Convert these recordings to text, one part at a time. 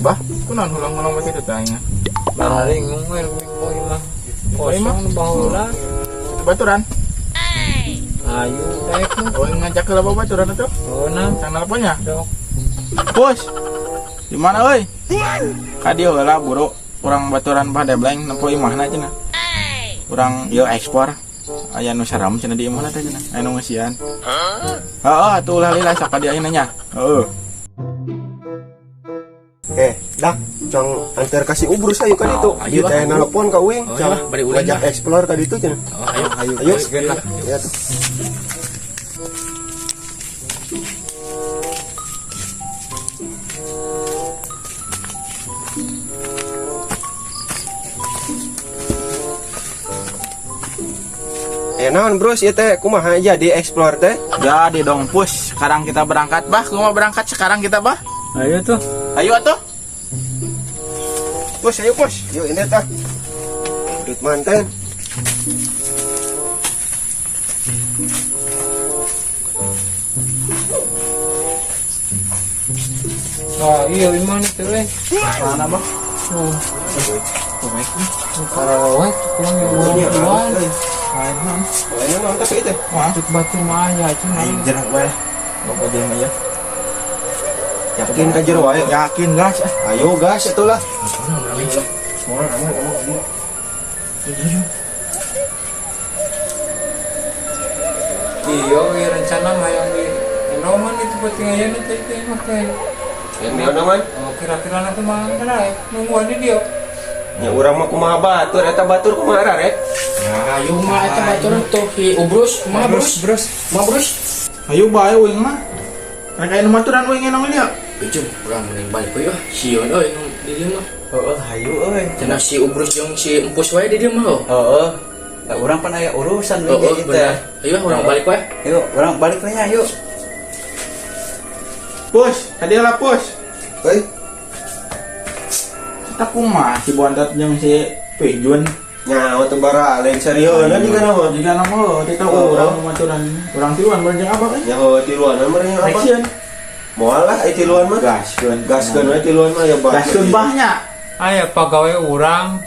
Bah, kunaon hulang-hulang bae kitu teh aing? Baringung we poe mah. Kosong baheula. Itu baturan. Ayo daek mah. Oh, ngajak ke baturan atuh. Oh, nah. Sang nelponnya. Sok. Bos. Di mana euy? Ka dieu heula buru. Urang baturan Bah Debleng nempo imahna cenah. Urang ieu ekspor. Aya nu saram cenah di imahna teh cenah. Aya nu ngeusian. Heeh, atuh ulah lila sok ka dieu ayeuna nya. Heeh. Eh, dah, cong antar kasih ubrus ayo kan itu. Oh, ayo Ieu teh ah. nelpon ka uing, Oh, cong. iya, bari ulin Ngajak lah. explore ka ditu cenah. Oh, ayo, Ayo. ayo, lah. Ya tuh. Eh, naon bros ieu teh kumaha jadi explore teh? Jadi dong, Pus. Sekarang kita berangkat, Bah. Kumaha berangkat sekarang kita, Bah? Ayo tuh. Ayo atuh. Pus, ayo pus. Yuk ini tah. Duit manten. Ah, iya imah teh euy. Mana, Bah? Oh. Karawe kurang yang Iya, duluan. euy. Lain naon? Lain naon tapi teh. Wah, Cek batu mah aya cenah. aing jeruk wae lah. Bapak jelema ya. Yakin ka jero wae. Yakin, gas. Ayo gas itulah. Semua aman, aman, aman. Iya, we rencana mah yang di Roman itu penting aja nih teh teh mah teh. Yang di mana man? Oh, kira-kira nanti mah kan nungguan di dia. Ya urang mah kumaha batur eta batur kumaha rek? Ayo mah eta baturan tuh si Ubrus, mah Brus, Brus. mah Brus. Ayo bae uing mah. Rek aya nu maturan uing nong dia. Ujung, urang mending balik we ah. Sieun euy di dieu mah. Heeh, hayu euy. Cenah si Ubrus jeung si Empus wae di dieu mah. Oh, Heeh. Da urang pan aya urusan oh, we ieu teh. bener. Ayo ah, urang balik wae. Yuk, urang balik we nya, yuk. Pus, ka dieu lah Pus. Euy, Kita kumaha si Bontot jeung si Pijun. nyawa teu baraleng sarieuna juga nama. Jika nama heuh, kita Oh. urang nu maturan. Urang tiluan bareng jeung abah euy. Nyawa tiluan mah yang apa? Action. Moal lah ai tiluan mah. Gaskeun. Gaskeun we tiluan mah ya bah. Gaskeun bahnya. Aya pegawai urang,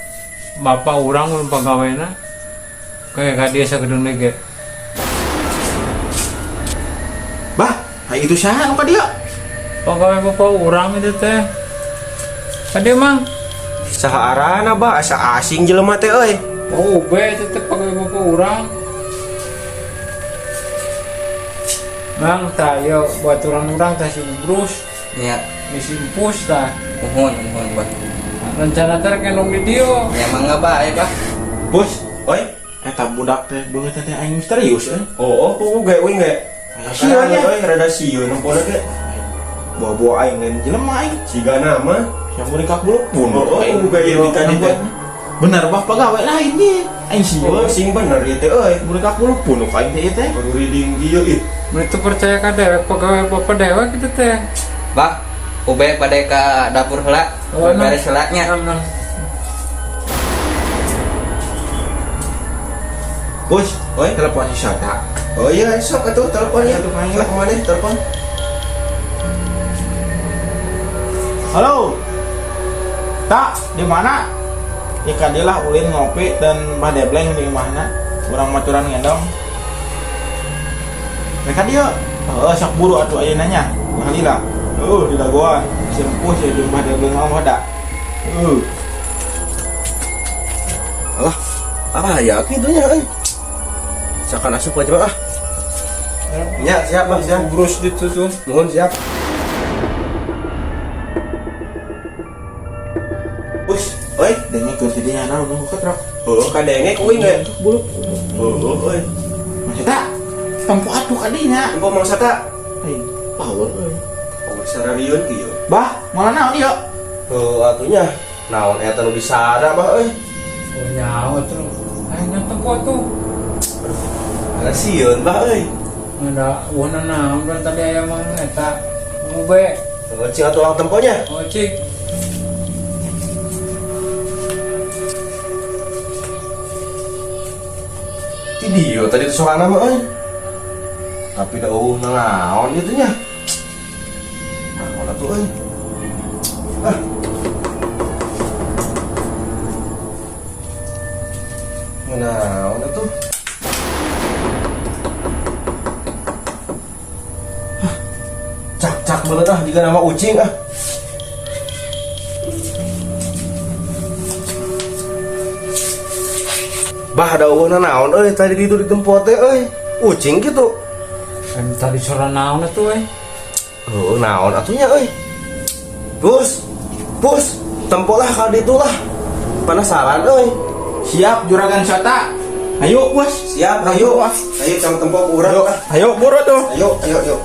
bapak urang mun pegawaina. Kayak ka dia sagedung ge. Bah, ai itu saha nu ka dieu? Pegawai bapak urang itu teh. Ka dieu mang. Saha arana bah asa asing jelema teh euy. Oh, be itu teh pegawai bapak urang. Mang, tah ieu baturan urang teh si Ubrus, Nya, si Empus tah. muhun, muhun bah. Rencana teh rek nong di dieu. Ya mangga bae bah. Pus, Oi. eta budak teh beungeut teh aing misterius euy. Oh, oh, kuku ge uing ge. Sieun nya. Euy, rada sieun nempona ge. Bawa-bawa aing lain jelema aing. Sigana mah. Yang boleh kak bulu pun. Oh, oh, bukan ieu di tadi teh. Bener bah pegawai lain nih. Aing sieun. Oh, sing bener ieu teh euy. Boleh kak bulu pun aing teh ieu teh. Baru reading kieu ih. Mun itu percaya ka dewek pegawai bapak dewek gitu teh. Bah, ube pada ka dapur heula. Oh, nah. Beres heula nya. Nah, nah. Bos, Oi. telepon si Sota. Oh iya, sok atuh telepon ya. Atuh, panggil. Sok mana telepon? Halo. Tak, di mana? Ya kadilah ulin ngopi dan Bah Debleng di mana? Urang maturan ngendong. Mereka dia, heeh sok buru atuh ayeuna nya. Ulah lila. Heuh, di dagoan. Si Empus ya jeung Bah Debleng mah da. Heuh. Alah, apa ya kitu nya euy. Sakan asup aja ah. Ya, siap Bang, siap. Ubrus gitu tuh. Nuhun siap. Bos, Oi, denge keur si dinya naon nu ketrok. heuh kadenge kuing ge. Bulu. Heuh euy. Maksudnya tempo atuh kadinya. Tempo mangsa ta. Aing power euy. Oh, sararieun kieu. Bah, malah naon ieu? Heuh atunya. Naon eta nu disada bah euy. Oh nyawa tuh. Ayo tempo tuh. Ada sieun bah euy. Ada warna naon kan tadi aya mang eta ube. Heuh cing atuh lang temponya. Oh cik. Ti dieu tadi tuh soalna mah euy. Tapi da eueuh naon gitu nya. Naon atuh euy. Ah. Naon atuh? Hah, cak-cak bener ah jiga nama ucing ah. Bah da eueuh naon euy tadi di itu di tempat teh euy. Ucing gitu. Tadi suara naon atuh euy? Oh, naon atuh nya euy. Bos. Bos, tempolah ka ditu lah. Penasaran euy. Siap Juragan Sota. Ayo, Bos. Siap, ayo. Ayo cang tempo urang Ayo, lah. ayo buru tuh. Ayo, ayo, ayo.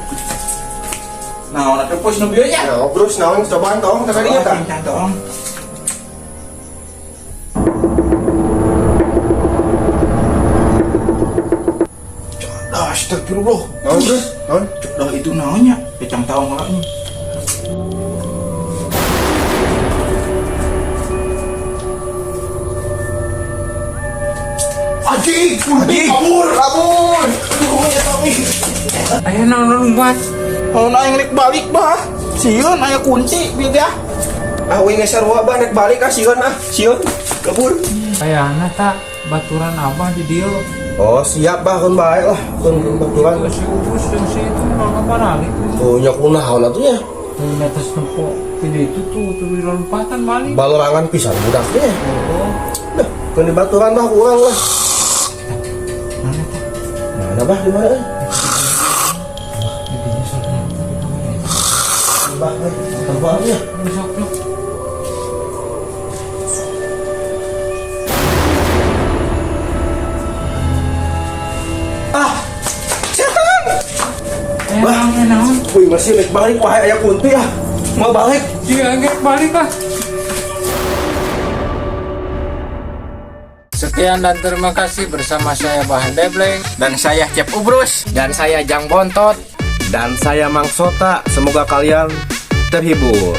Naon atuh Bos nu bieu nya? Ya, terus naon cobaan tong teh kadinya tah. Cincang tong. Astagfirullah. Naon terus? Naon? Dah itu naonnya? Kecang tahu malah ini. Anjing, anjing, kabur, kabur. Aya naon lompat? Oh, nah yang rek balik bah. Sieun aya kunci bieu ah. Ah, uing geus sarua bah rek balik ah sieun ah, sieun. Kabur. Kayakna tak baturan abah di dieu. Oh, siap bah kun bae lah, kun baturan. Itu si Ubus yang si itu malah balik. Oh, nya kunaon atuh nya? Di atas tempo pilih itu tuh tuh di lompatan balik. Balorangan pisan budaknya. Oh, Dah, kun di baturan bah kurang lah. mana teh? Mana bah di mana euy? Di dinya soalnya di kamar ya. Bah, euy, tempatnya. Besok tuh. Ah, setan. Bah, naon? Wih, masih rek balik wae aya kunti ah. Mau balik. Iya, enggak balik ah. Sekian dan terima kasih bersama saya Bahan Debleng. Dan saya Cep Ubrus. Dan saya Jang Bontot. Dan saya Mang Sota, semoga kalian terhibur.